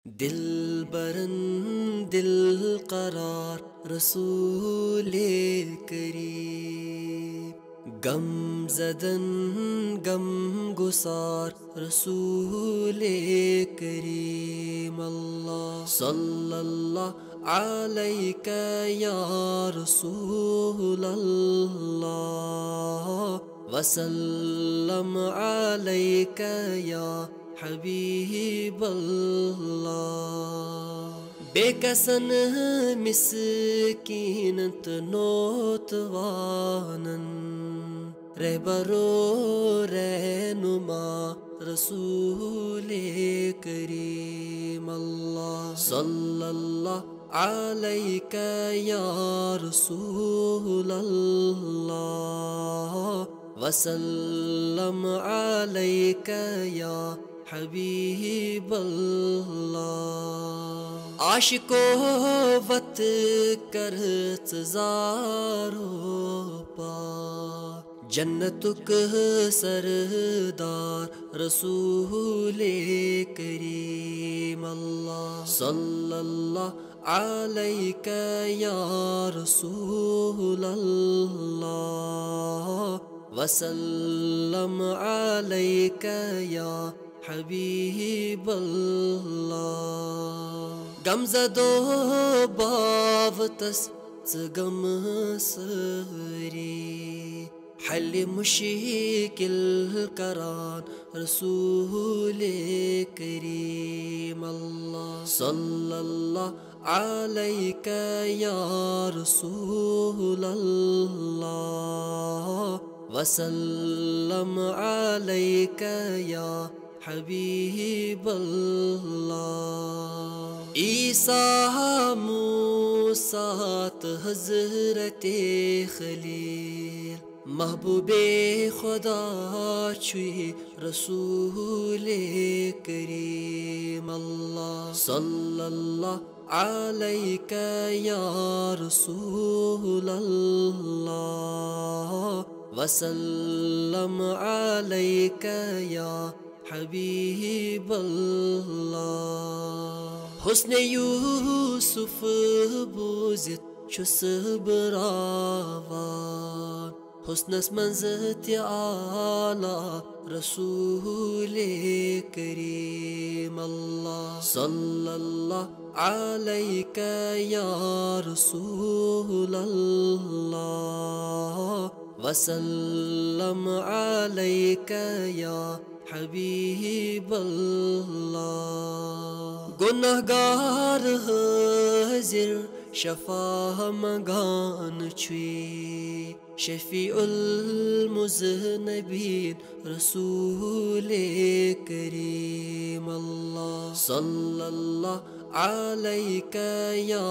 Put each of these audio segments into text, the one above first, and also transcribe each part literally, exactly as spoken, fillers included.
دلبرن دل قرار رسول کریم، غم زدن غم گسار رسول کریم، اللہ صلی اللہ علیک یا رسول اللہ، وسلم علیک یا حبیب اللہ۔ بے کسن مسکینن تہٕ نوتوانن، رہبر و رہنما رسول کریم، اللہ صلی اللہ علیک یا رسول اللہ، وسلم علیک یا حبیب اللہ۔ عاشقو وت کر ژٕ زارو پا، جنتک سردار رسول کریم، اللہ صلی اللہ علیک یا رسول اللہ، وسلم علیک یا حبیب اللہ۔ غم زدو باوتس ژٕ غم سٲری، حل مشکل کران رسول کریم، اللہ صلی اللہ علیک یا رسول اللہ، وسلم علیک یا حبیب اللہ۔ عیسیٰ، موسیٰ تہٕ حضرت خلیل، محبوب خدا چھُے رسول کریم، اللہ صلی اللہ علیک یا رسول اللہ، وسلم علیک یا حبیب اللہ۔ حسن یوسف بوزتھ چھُس بہٕ راوان، حسنس منٛز تہِ اعلیٰ رسول کریم، اللہ صلی اللہ علیک یا رسول اللہ، وسلم علیک یا حبیب اللہ۔ گناہگار حاضر شفاعت منگان چھُے، شفیع المذنبین رسول کریم، اللہ صلی اللہ علیک یا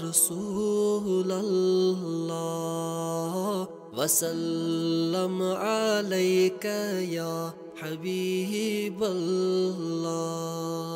رسول اللہ، وسلم علیک یا حبیب اللہ۔